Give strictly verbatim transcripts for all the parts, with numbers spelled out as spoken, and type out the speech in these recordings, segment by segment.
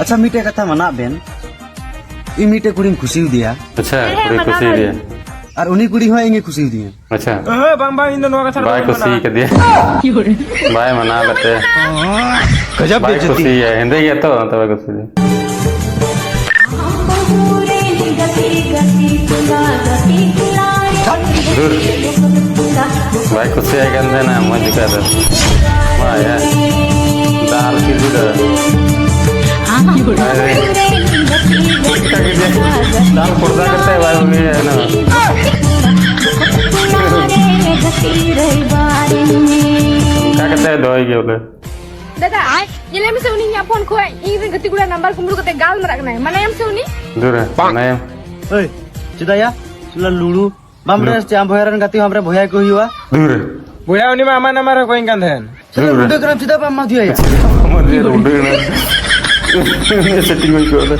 ᱟᱪᱪᱷᱟ, ᱢᱤᱫᱴᱮᱡ ᱠᱟᱛᱷᱟ ᱢᱟᱱᱟᱜ ᱵᱮᱱ, ᱤᱧ ᱢᱤᱫᱴᱮᱡ ᱠᱩᱲᱤᱧ ᱠᱩᱥᱤᱭᱟᱫᱮᱭᱟ᱾ ᱟᱪᱪᱷᱟ, ᱦᱮᱸ, ᱠᱩᱲᱤ ᱢᱟᱱᱟᱣ ᱠᱩᱥᱤᱭᱟᱫᱮᱭᱟ᱾ ᱟᱹᱧ᱾ ᱟᱨ ᱩᱱᱤ ᱠᱩᱲᱤ ᱦᱚᱸ ᱤᱧᱮ ᱠᱩᱥᱤᱭᱟᱫᱤᱧᱟ᱾ ᱟᱪᱪᱷᱟ᱾ ᱦᱮᱸ, ᱵᱟᱝ, ᱵᱟᱝ, ᱤᱧ ᱫᱚ ᱱᱚᱣᱟ ᱠᱟᱛᱷᱟ ᱨᱮᱫᱚ ᱵᱟᱭ ᱵᱟᱹᱧ ᱠᱩᱥᱤ ᱢᱟᱱᱟᱣᱟ᱾ ᱠᱟᱫᱮᱭᱟ᱾ ᱵᱟᱭ ᱢᱟᱱᱟᱣ ᱠᱟᱛᱮ᱾ ᱜᱟᱡᱟᱵ ᱵᱟᱭ ᱵᱮᱡᱡᱚᱛᱤ᱾ ᱠᱩᱥᱤᱭᱟᱭᱟ, ᱦᱮᱸᱫᱮ ᱜᱮᱭᱟ ᱛᱚ, ᱚᱱᱟᱛᱮ ᱵᱟᱭ ᱠᱩᱥᱤᱭᱟᱭᱟ᱾ ᱫᱷᱩᱨ᱾ ᱵᱟᱭ ᱠᱩᱥᱤᱭᱟᱭ ᱠᱟᱱ ᱛᱟᱦᱮᱱᱟ, ᱢᱚᱡᱽ ᱡᱚᱠᱷᱟ ᱫᱚ᱾ ᱢᱟ ᱭᱟ᱾ ᱫᱟᱞ ᱠᱮᱫᱮ ᱫᱚ᱾ ᱟᱨᱮ᱾ ᱪᱮᱠᱟ ᱠᱮᱫᱮ? ᱫᱟᱞ ᱯᱚᱨᱫᱟ ᱠᱟᱛᱮ ᱵᱟᱭ ᱩᱱᱤᱭᱟ ᱱᱚ᱾ ᱚᱱᱠᱟ ᱠᱟᱛᱮ ᱫᱚᱦᱚᱭ ᱜᱮ ᱵᱚᱞᱮ᱾ ᱫᱟᱫᱟ, ᱧᱮᱞᱮ ᱢᱮᱥᱮ, ᱩᱱᱤ ᱤᱧᱟᱹᱜ ᱯᱷᱳᱱ ᱠᱷᱚᱱ ᱤᱧ ᱨᱮᱱ ᱜᱟᱛᱮ ᱠᱩᱲᱤᱭᱟᱜ ᱱᱟᱢᱵᱟᱨ ᱠᱩᱢᱵᱽᱲᱩ ᱠᱟᱛᱮ ᱜᱟᱞᱢᱟᱨᱟᱜ ᱠᱟᱱᱟᱭ᱾ ᱢᱟᱱᱟᱭᱟᱢ ᱥᱮ ᱩᱱᱤ? ᱫᱩᱨᱮ, ᱢᱟᱱᱟᱭᱟᱢ᱾ ᱮᱭ, ᱪᱮᱫᱟᱜ ᱭᱟ? ᱥᱩᱞᱟ ᱞᱩᱲᱩ᱾ ᱵᱟᱢ ᱵᱟᱰᱟᱭᱟ ᱥᱮ ᱪᱮᱫ? ᱟᱢ ᱵᱚᱭᱦᱟ ᱨᱮᱱ ᱜᱟᱛᱮ ᱦᱚᱸ ᱟᱢ ᱨᱮᱱ ᱵᱚᱭᱦᱟ ᱜᱮᱠᱚ ᱦᱩᱭᱩᱜᱼᱟ᱾ ᱫᱩᱨᱮ᱾ ᱵᱚᱭᱦᱟ, ᱩᱱᱤ ᱢᱟ ᱟᱢᱟᱜ ᱱᱟᱢᱵᱟᱨ ᱦᱚᱸ ᱠᱚᱭᱮᱧ ᱠᱟᱱ ᱛᱟᱦᱮᱸᱱ᱾ ᱥᱩᱞᱟ ᱫᱩᱨᱮ᱾ ᱨᱩᱰᱟᱹ ᱠᱟᱱᱟᱢ, ᱪᱮᱫᱟᱜ ᱵᱟᱢ ᱮᱢᱟ ᱫᱮᱭᱟ ᱭᱟ? ᱟᱢᱟᱜ ᱫᱩᱨᱮ ᱨᱩᱰᱟᱹ ᱠᱟᱱᱟ᱾ ᱥᱮᱴᱤᱝ ᱦᱩᱭ ᱠᱚᱜᱼᱟ᱾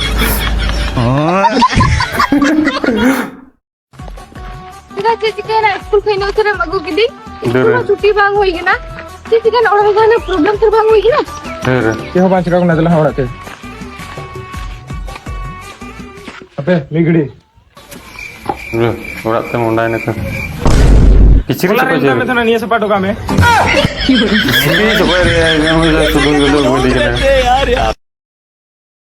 ᱪᱮᱫᱟᱜ, ᱪᱮᱫ ᱪᱤᱠᱟᱹᱭᱮᱱᱟ? ᱥᱠᱩᱞ ᱠᱷᱚᱱ ᱤᱱᱟᱹᱜ ᱩᱥᱟᱹᱨᱟᱢ ᱟᱹᱜᱩ ᱠᱤᱫᱤᱧ? ᱫᱩᱨᱮ᱾ ᱥᱠᱩᱞ ᱦᱚᱸ ᱪᱷᱩᱴᱤ ᱵᱟᱝ ᱦᱩᱭ ᱠᱟᱱᱟ᱾ ᱪᱮᱫ ᱪᱤᱠᱟᱹᱭᱮᱱᱟ? ᱚᱲᱟᱜ ᱨᱮ ᱡᱟᱦᱟᱱᱟᱜ ᱯᱨᱚᱵᱞᱮᱢ ᱛᱚ ᱵᱟᱝ ᱦᱩᱭ ᱠᱟᱱᱟ? ᱫᱩᱨᱮ᱾ ᱪᱮᱫ ᱦᱚᱸ ᱵᱟᱝ ᱪᱤᱠᱟᱹ ᱠᱟᱱᱟ, ᱫᱮᱞᱟ ᱦᱟᱸᱜ ᱚᱲᱟᱜ ᱛᱮ᱾ ᱦᱟᱯᱮ, ᱢᱤᱫ ᱜᱷᱟᱹᱲᱤ᱾ ᱫᱩᱨᱮ, ᱚᱲᱟᱜ ᱛᱮ ᱢᱚᱸᱰᱟᱭᱮᱱᱟ ᱠᱚ᱾ ᱠᱤᱪᱨᱤᱡ ᱦᱚᱞᱟ ᱪᱚᱠᱚᱡ ᱨᱮ ᱪᱮᱫ? ᱢᱮᱛᱟᱜ ᱢᱮ ᱛᱟᱦᱮᱱᱟ, ᱱᱤᱭᱟᱹ ᱥᱟᱯᱷᱟ ᱦᱚᱴᱚ ᱠᱟᱜ ᱢᱮ᱾ ᱠᱤᱪᱨᱤᱡ ᱪᱚᱠᱚᱡ ᱨᱮ ᱧᱟᱢ ᱦᱩᱭᱩᱜᱼᱟ, ᱥᱩᱫᱷᱩ ᱜᱮᱞᱮ ᱵᱚᱰᱤ ᱠᱟᱱᱟ᱾